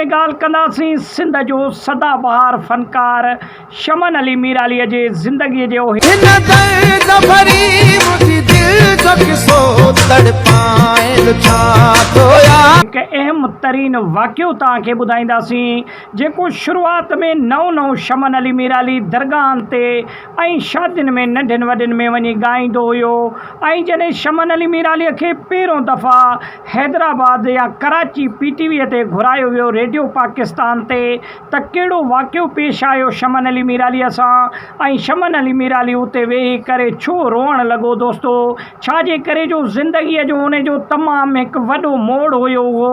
۾ ڳالهه ڪنداسين سنڌ جو سدا بهار فنڪار شمن علي ميرالي جي زندگي جي اهي. هن درد ڀري منهنجي دل جو قصو تڙپائين ڇا ٿو يار. هڪ اهم ترين واقعو توهان کي ٻڌائينداسين جيڪو شروعات ۾ نئون نئون شمن علي ميرالي درگاهن تي ۽ شادين ۾ ننڍين وڏين ۾ وڃي ڳائيندو هيو ۽ جڏهن شمن علي ميراليء کي پهريون دفعا حيدرآباد يا ڪراچي پي ٽي ويء تي گهرايو ويو ريڊيو پاڪستان تي ته ڪهڙو واقعو پيش آيو شمن علي ميراليء سان ۽ شمن علي ميرالي اتي ويهي ڪري ڇو روئڻ لڳو دوستو ڇا جي ڪري جو زندگيء جو ان جو تمام هڪ وڏو موڙ هيو اهو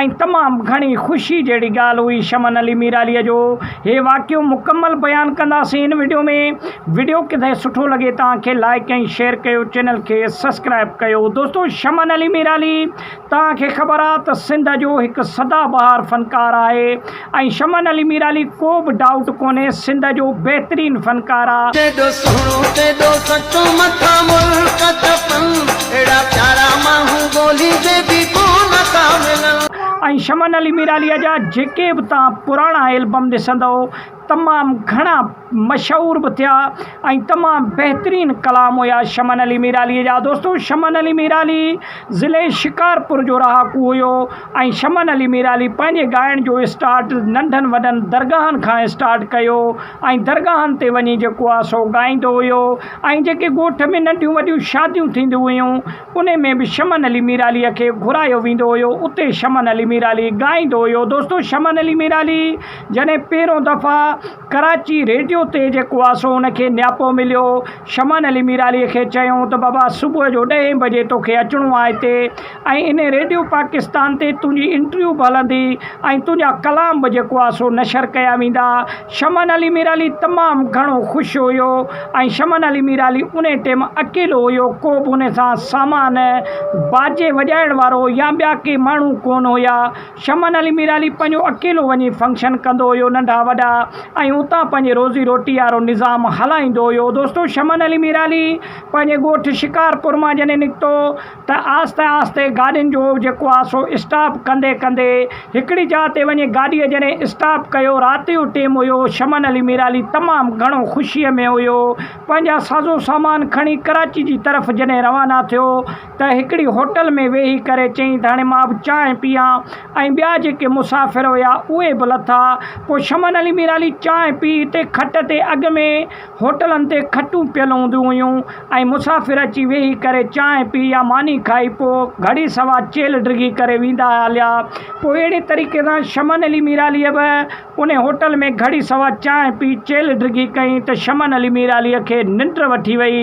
۽ تمام گهڻي خوشي جهڙي ڳالهه هئي شمن علي ميرالي جو هي واقعو مڪمل بيان ڪنداسين هن وڊيو ۾ وڊيو ڪٿي سٺو لڳي توهان کي لائڪ ۽ شيئر ڪيو چينل کي سسڪرائب ڪيو دوستو شمن علي ميرالي توهان کي خبر آ ته سنڌ جو هڪ سدا بهار فنڪار آهي ۽ شمن علي ميرالي ڪو به ڊائوٽ ڪونهي سنڌ جو بهترين فنڪار آ. ڪيڏو سهڻو ڪيڏو سچو مٿان ملڪ تپن اهڙا پيارا ماڻهو ڳوليندي به ڪونه ٿا ملن. ۽ شمن علي ميرالي جا جيڪي به توهان پراڻا البم ڏسندؤ تمام گهڻا مشهور به ٿيا ۽ تمام بهترين ڪلام هيا شمن علي ميرالي جا دوستو شمن علي ميرالي ضلعي شڪارپور جو رهاڪو هيو ۽ شمن علي ميرالي پنهنجي ڳائڻ جو اسٽارٽ ننڍن وڏن درگاهن کان اسٽارٽ ڪيو ۽ درگاهن تي وڃي جيڪو آ سو ڳائيندو هيو ۽ جيڪي ڳوٺ ۾ ننڍيون وڏيون شاديون ٿينديون هيون انهي ۾ به شمن علي ميرالي کي گهرايو ويندو هيو اتي شمن علي ميرالي ڳائيندو هيو دوستو شمن علي ميرالي جڏهن پهريون دفعا ڪراچي ريڊيو تي جيڪو آ سو ان کي نياپو مليو، شمن علي ميرالي کي چيائون ته بابا صبح جو ڏهين بجي توکي اچڻو آ هتي ۽ انهي ريڊيو پاڪستان تي تنهنجي انٽريو به هلندي ۽ تنهنجا ڪلام به جيڪو آ سو نشر ڪيا ويندا. شمن علي ميرالي تمام گهڻو خوش هيو ۽ شمن علي ميرالي انهي ٽيم اڪيلو هيو ڪو به انهي سان سامان باجي وڄائڻ وارو يا ٻيا ڪي ماڻهو ڪونه هيا. شمن علي ميرالي پنهنجو اڪيلو وڃي فنڪشن ڪندو هيو ننڍا وڏا ۽ اتان پنهنجي روزي روٽي وارو نظام هلائيندو هيو دوستو شمن علي ميرالي پنهنجي ڳوٺ شڪارپور مان جڏهن نڪتو ته آهستي آهستي گاڏين جو جيڪو آ سو اسٽاپ ڪندي ڪندي هڪڙي جاء تي وڃي گاڏيء جڏهن اسٽاپ ڪيو رات جو ٽيم هيو شمن علي ميرالي تمام گهڻو خوشيء ۾ هيو پنهنجا سازو سامان کڻي ڪراچي جي طرف جڏهن روانا ٿيو ته هڪڙي هوٽل ۾ ويهي ڪري چيائين ته هاڻي مان به چانهه پيئان ۽ ٻيا جيڪي مسافر هيا اهي به لٿا. پوء شمن علي ميرالي چانهه پي هتي کٽ تي اڳ ۾ هوٽلن تي کٽون پيل هونديون هيون ۽ مسافر اچي ويهي ڪري چانهه پي يا ماني کائي پوء گهڙي سوا چيلهه ڊگهي ڪري ويندا هليا. پوء اهڙي طريقي سان شمن علي ميراليء به انهي هوٽل ۾ گهڙي سوا چانهه پي چيلهه ڊگهي ڪئي ته شمن علي ميراليء کي ننڊ وٺي وئي.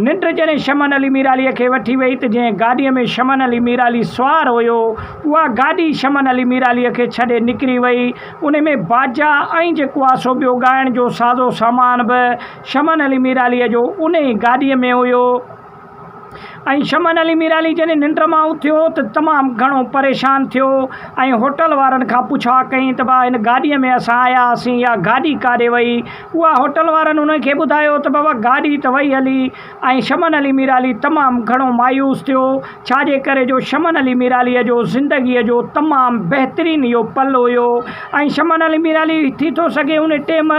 ننڊ جڏهن شمن علي ميراليء کي وٺي وئي ته جنهن گاڏيء ۾ شمن علي ميرالي سوار هيو، اها گاڏي شمن علي ميراليء کي ڇڏي نڪري وئي. ان ۾ باجا ۽ جيڪو آ سو ٻيو ڳائڻ جو سازو سامان به شمن علي ميراليء جو انهيء گاڏيء ۾ هيو. ۽ شمن علي ميرالي جڏهن ننڊ مان اٿيو ته تمام گهڻو پريشان ٿيو ۽ هوٽل وارن کان پڇا ڪيائين ته ڀاء هن گاڏيء ۾ اسان آيا هئاسين اها گاڏي ڪاڏي وئي؟ اها هوٽل وارن انهن کي ٻڌايو ته بابا گاڏي ته وئي هلي ۽ شمن علي ميرالي تمام گهڻو مايوس ٿيو ڇا جي ڪري جو شمن علي ميراليء جو زندگيء جو تمام بهترين اهو پل هيو ۽ شمن علي ميرالي ٿي ٿو سگهي ان ٽيم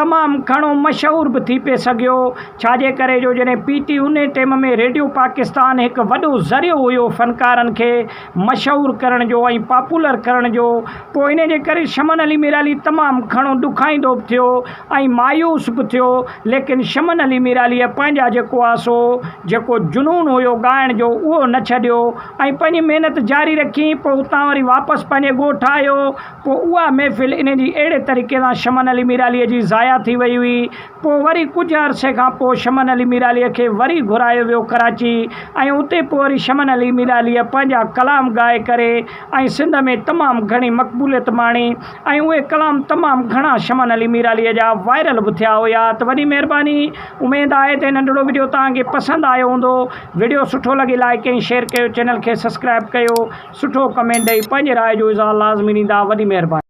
تمام گهڻو مشهور به ٿي پئي سگهيو ڇا جي ڪري جو جڏهن پي ٽي ان ٽيم ۾ ريڊيو پاڪستان هڪ وڏو ذريعو هيو فنڪارن کي مشهور ڪرڻ جو ۽ پاپولر ڪرڻ جو پوء انهي جي ڪري شمن علي ميرالي تمام گهڻو ڏکائيندو به ٿيو ۽ مايوس به ٿيو ليڪن شمن علي ميراليء پنهنجا جيڪو آ سو جيڪو جنون هيو ڳائڻ جو اهو نه ڇڏيو ۽ پنهنجي محنت جاري رکي پوء اتان وري واپس پنهنجي ڳوٺ آيو پوء اها محفل انهي جي اهڙي طريقي سان شمن علي ميراليء جي ضايع ٿي وئي هئي پوء وري ڪجهه عرصي کان پوء شمن علي ميراليء کي وري گهرايو ويو ڪراچي ۽ اتي پوء وري شمن علي ميراليء پنهنجا ڪلام ڳائي ڪري ۽ سنڌ ۾ تمام گهڻي مقبوليت ماڻي ۽ اهي ڪلام تمام گهڻا شمن علي ميراليء جا وائرل به ٿيا هيا ته وڏي مهرباني اميد آهي ته هي ننڍڙو وڊيو توهان کي پسند آيو هوندو وڊيو سٺو لڳي لائيڪ ۽ شيئر ڪيو چينل کي سسڪرائب ڪيو سٺو ڪمينٽ ڏئي پنهنجي راء جو اظهار لازمي ڏيندا وڏي مهرباني.